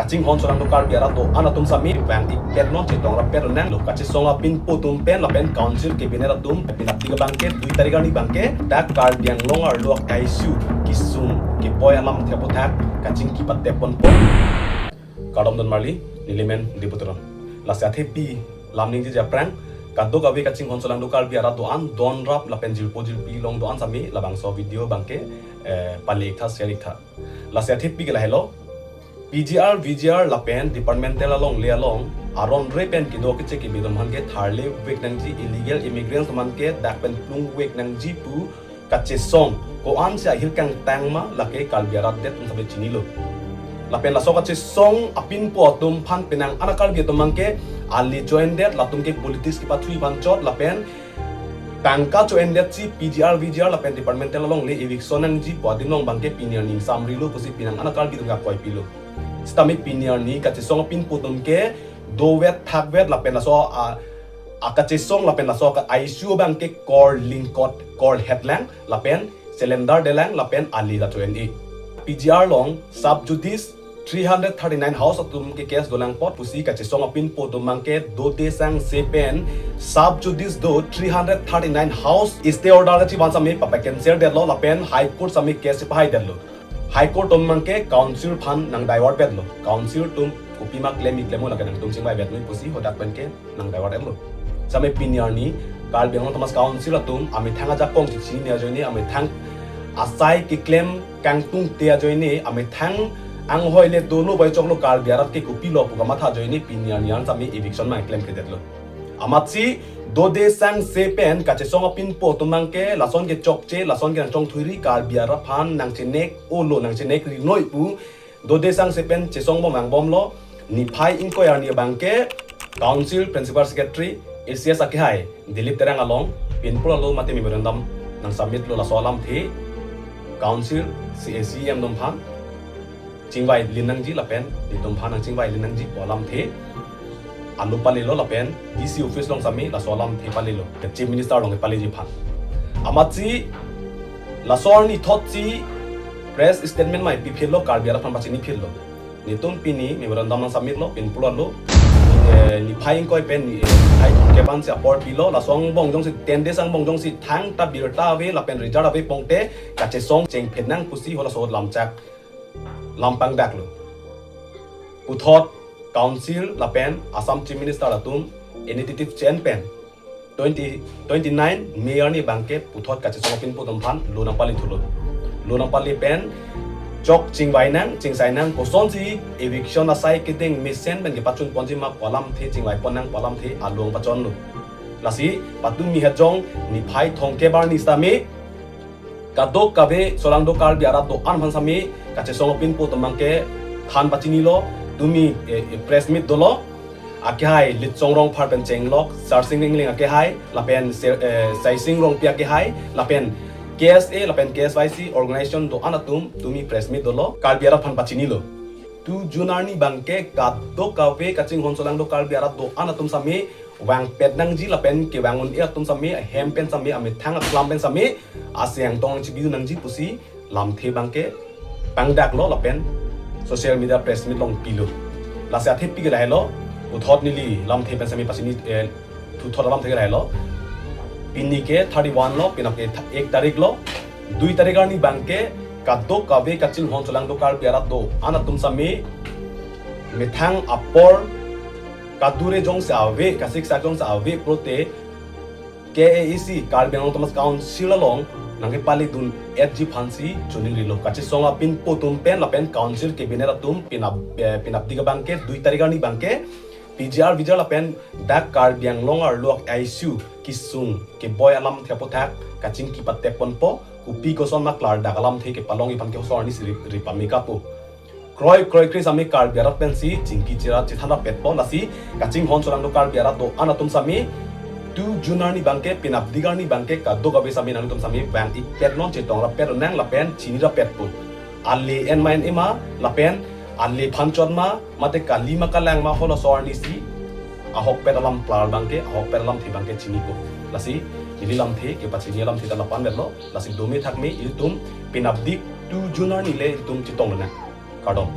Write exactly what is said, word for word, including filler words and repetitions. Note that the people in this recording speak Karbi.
Chinghon Solangdo Karbi arat do-an atum sami vang-ik pet non, chetong rap pet nanglo. Kachesong apinpo atum pen lapen council cabinet atum penapdik abangke dui tarik arni abangke dak Karbi Anglong arlo a-issue kesung keboi alamthe aputhak kachingki patep ponpo. Kardom don marli, nelimen Diputron. Lasi athepi lam ningjeji aphrang, kadokave kachinghon Solangdo Karbi arat do-an, don rap lapen jirpo jirpi along do-an sami labangso video abangke, eh, pale-ik tha, share-ik tha. Lasi athepi ke lahelo, P G R, V G R lapen departmental alongle along aron re pen kedo keche kebe atum aphan ke tharle vek nangji, illegal immigrants atum aphan ke dak pen plung vek nangji pu kachesong ko-ansi ahir kangtang ma, lake Karbi arat det atum sami chinilo. Lapen laso kachesong apinpo atum aphan penang an a-Karbi atum abangke ali join det, latum ke politics kepathu aphan chot, lapen tangka cho-en detsi P G R, V G R lapen departmental alongle eviction nangji pu adim along abangke pini arni ingsamrilo pusi penang an a-Karbi atum ke akoi pilo. Sitame pini arni kachesong apinpo atum ke dovet thakvet lapen laso a, a kachesong lapen laso a-issue abangke kor lingkot, kor hetlang lapen cylinder delang lapen ali ta cho-en-e. P G R along sub judice three hundred thirty-nine house atum ke case dolang apot pusi kachesong apinpo atum abangke dode sangse pen sub judice do three hundred thirty-nine house stay order kachivan sami pape-cancel detlo lapen High Court sami case pahai detlo. High Court atum abangke council aphan nang divert detlo. Council atum kopi ma klem-ik klem-o, lake nangtum chingvai vet noi pusi hadak pen ke nang divert detlo. Sitame pini arni Karbi Anglong Autonomous Council atum amethang ajakong chini ajoine, amethang asai keklem kangtungte ajoine, amethang anghoi le dolo bai choklo, Karbi arat ke kopilo pu kamatha ajoine pini arni an sami eviction ma klemkledetlo. Amatsi dode sangse pen kachesong apinpo atum abangke lason ke chokche, lason ke nangchongthuiri, Karbi arat aphan nangchenek-olo, nangchenekri noi pu dode sangse pen chesong bom vangbomlo. Niphai ingkoi arni abangke Council Principal Secretary A C S akehai Dilip Terang along Pinpur alo mate memorandum nang submit lo laso alamthe Council C A C M atum aphan chingvai lin nangji lapen nelitum aphan nang chingvai lin nangji pu alamthe alo palelo lapen D C office along sami laso alamthe palelo, Chief Minister along paleji aphan. Amatsi laso arni thotsi press statement mai piphitlo, Karbi arat aphan pachiniphitlo. Nelitum pini memorandum nang submit lo, Pinpur alo, eh, niphai ingkoi pen, eh, niphai thomkep ansi apor pilo, laso angbong jongsi, ten days angbong jongsi thangta birta ave lapen result ave pute kachesong chengphet nang pusi halaso lamchak lam pangdaklo. Puthot Council lapen Assam Chief Minister atum initiative che-en pen twenty, twenty-nine May arni abangke puthot kachesong apinpo atum aphan lo nang pali thulo. Lo nang pali pen chok chingvai nang, chingsai nang, kosonsi eviction asai kedeng mesen pen kepachun ponji ma pu alamthe, chingvai pon nang pu alamthe along pachonlo. Lasi patumi het jong niphai thomkep arni sitame kadokave Solangdo Karbi arat do-an aphan sami kachesong apinpo atum abangke than pachinilo, tumi, eh, eh, press meet dolo. Akehai Litsong Rongphar pen chenglok, Sarsing Ringling akehai, lapen Ser-, eh, Saising Rongpi akehai, lapen K S A, lapen K S Y C organization do-an atum tumi press meet dolo, Karbi arat aphan pachinilo. Two June arni abangke kadokave kachinghon Solangdo Karbi arat do-an atum sami vangpet nangji lapen kevang un-e atum sami ahem pen sami, amethang aklam pen sami aseng tong chibi nangji pusi lamthe abangke pangdaklo lapen social media press meet along pilo. Lasi athepi ke lahelo, puthot neli lamthe pen sami pachini, eh, puthot alamthe ke lahelo. Pini ke thirty-one lo, penap ke th-, ek tarik lo, dui tarik arni abangke kadokave kachinghon Solangdo Karbi arat do-an atum sami methang apor kadure jongsi ave, kasiksak jongsi ave pulote K A A C, Karbi Anglong Autonomous Council along nangkepali dun-etji aphansi choningrilo. Kachesong apinpo atum pen lapen council cabinet atum penap, eh, penapdik abangke dui tarik arni abangke P G R, V G R lapen dak Karbi Anglong arlo a-issue kesung keboi alamthe aputhak kachingki patep ponpo, kopi koson ma klardak alamthe kepalongji aphan ke halaso arnisi ri, ri pame kapo. Kroi kroikre sami Karbi arat pensi chingki chera chethan rapetpo, lasi kachinghon Solangdo Karbi arat do-an atum sami two June arni abangke, penapdik arni abangke kadokave sami nangtum sami vang-ik pet non, chetong rap pet nang lapen chini rapetpo. Ale en ma en-e ma lapen ale aphan chot ma mate kali ma kalang ma halaso arnisi ahokpet alam klar abangke, ahokpet alamthe abangke chinipo. Lasi neli lamthe kepachini alamthe ta la-an vetlo. Lasi dome thakme ilitum penapdik two June arni le ilitum chetong lonang. Kardom.